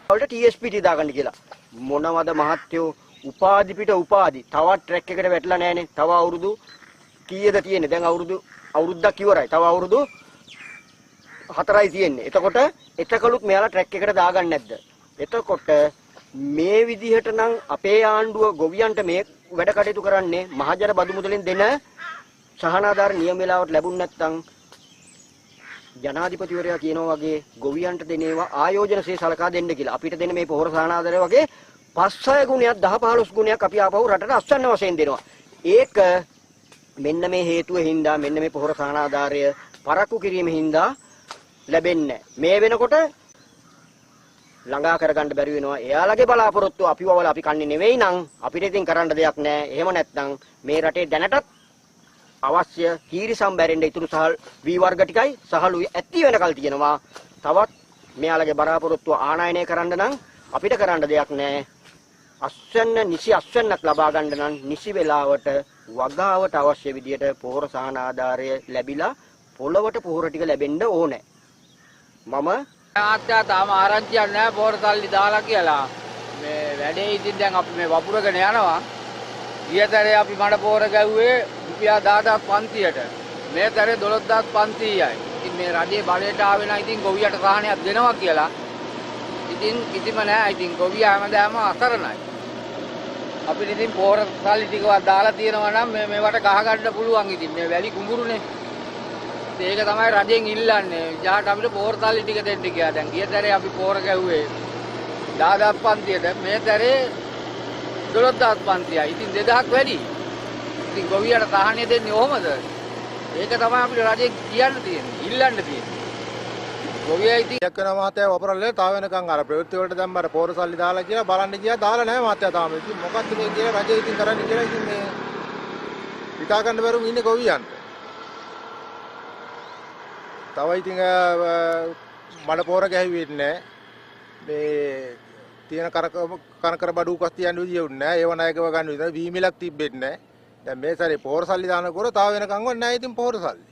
වලට TSPT දාගන්න කියලා. මොනවද මහත්තයෝ උපාධි පිට උපාධි. තවත් ට්‍රැක් එකට වැටලා නැහනේ. තව අවුරුදු කීයද තියෙන්නේ? දැන් අවුරුද්දක් ඉවරයි. තව අවුරුදු 4යි තියෙන්නේ. එතකොට එතකලුත් මෙයාලා ට්‍රැක් එකට දාගන්න නැද්ද? එතකොට මේ විදිහට නම් අපේ ආණ්ඩුව ගොවියන්ට මේ වැඩ කටයුතු කරන්නේ මහජන බදු මුදලෙන් දෙන සහනාධාර නියම වෙලාවට ලැබුණ නැත්නම් ජනාධිපතිවරයා කියනවා වගේ ගොවියන්ට දෙන ඒවා ආයෝජනසේ සලකා දෙන්න කියලා. අපිට දෙන මේ පොහොර සහනාධාරය වගේ 5-6 ගුණයක් 10-15 ගුණයක් අපි ආපහු රටට අස්වැන්න වශයෙන් දෙනවා. ඒක මෙන්න මේ හේතුව හින්දා මෙන්න මේ පොහොර සහනාධාරය පරක්කු කිරීම හින්දා ලැබෙන්නේ. මේ වෙනකොට ළඟා කරගන්න බැරි වෙනවා. එයාලගේ බලාපොරොත්තු අපි වවල අපි කන්නේ නෙවෙයි නම් අපිට ඉතින් කරන්න දෙයක් නෑ. එහෙම නැත්නම් මේ රටේ දැනටත් අවශ්‍ය කීරි සම්බැරෙන්න ඉතුරු සහල් වී වර්ග ටිකයි සහලුයි ඇති වෙනකල් තියෙනවා. තවත් මෙයාලගේ බලාපොරොත්තුව ආනයනය කරන්න නම් අපිට කරන්න දෙයක් නෑ. අස්වැන්න නිසි අස්වැන්නක් ලබා ගන්න නම් නිසි වෙලාවට වගාවට අවශ්‍ය විදියට පොහොර සහන ආධාරය ලැබිලා පොළවට පොහොර ටික ලැබෙන්න ඕනේ. මම ආත්‍යා තාම ආරංචියක් නෑ පොහොර සල්ලි දාලා කියලා. මේ වැඩේ ඉතින් දැන් අපි මේ වපුරගෙන යනවා. ගියතරේ අපි මඩ පොහොර ගැව්වේ රුපියල් 10500ට. මේ තරේ 12500යි. ඉතින් මේ රජේ බලයට ආවේ නම් ඉතින් ගොවියට සහනයක් දෙනවා කියලා. ඉතින් කිසිම නෑ. ඉතින් ගොවියා හැමදාම අසරණයි. අපිට ඉතින් පොහොර සල්ලි ටිකවත් දාලා තියෙනවා නම් මේ මේවට ගහ ගන්න පුළුවන්. ඉතින් මේ වැලි කුඹුරුනේ. ඒක තමයි රජෙන් ඉල්ලන්නේ. ජාට අපිට පොහොර සල්ලි ටික දෙන්න කියලා. දැන් ගිය තරේ අපි පොහොර ගැව්වේ 10500ට. මේ තරේ 12500යි. ඉතින් 2000ක් වැඩි. ඉතින් ගොවියට සහනය දෙන්නේ කොහොමද? ඒක තමයි අපිට රජෙන් කියන්න තියෙන්නේ, ඉල්ලන්න තියෙන්නේ. ගොවියා ඉතින් යක් වෙනවා මහත්තයා වපරල්ලේ තාම වෙනකන් අර ප්‍රවෘත්ති වලට දැම්ම අර පොහොර සල්ලි දාලා කියලා බලන්න ගියා දාලා නැහැ මහත්තයා තාම. ඉතින් මොකද්ද මේ කියලා රජය ඉතින් කරන්නේ කියලා ඉතින් මේ හිතා ගන්න බැරුව ඉන්නේ ගොවියන්ට. තව ඉතින් මඩ පොහොර ගැහුවෙත් නැහැ. මේ තියෙන කනකර බඩු උකස් තියන්න විදිය උන්නේ නැහැ. ඒව ණයකව ගන්න විදිය වී මිලක් තිබ්බෙත් නැහැ. දැන් මේ සැරේ පොහොර සල්ලි දානකොට තාම වෙනකන්වත් නැහැ ඉතින් පොහොර සල්ලි.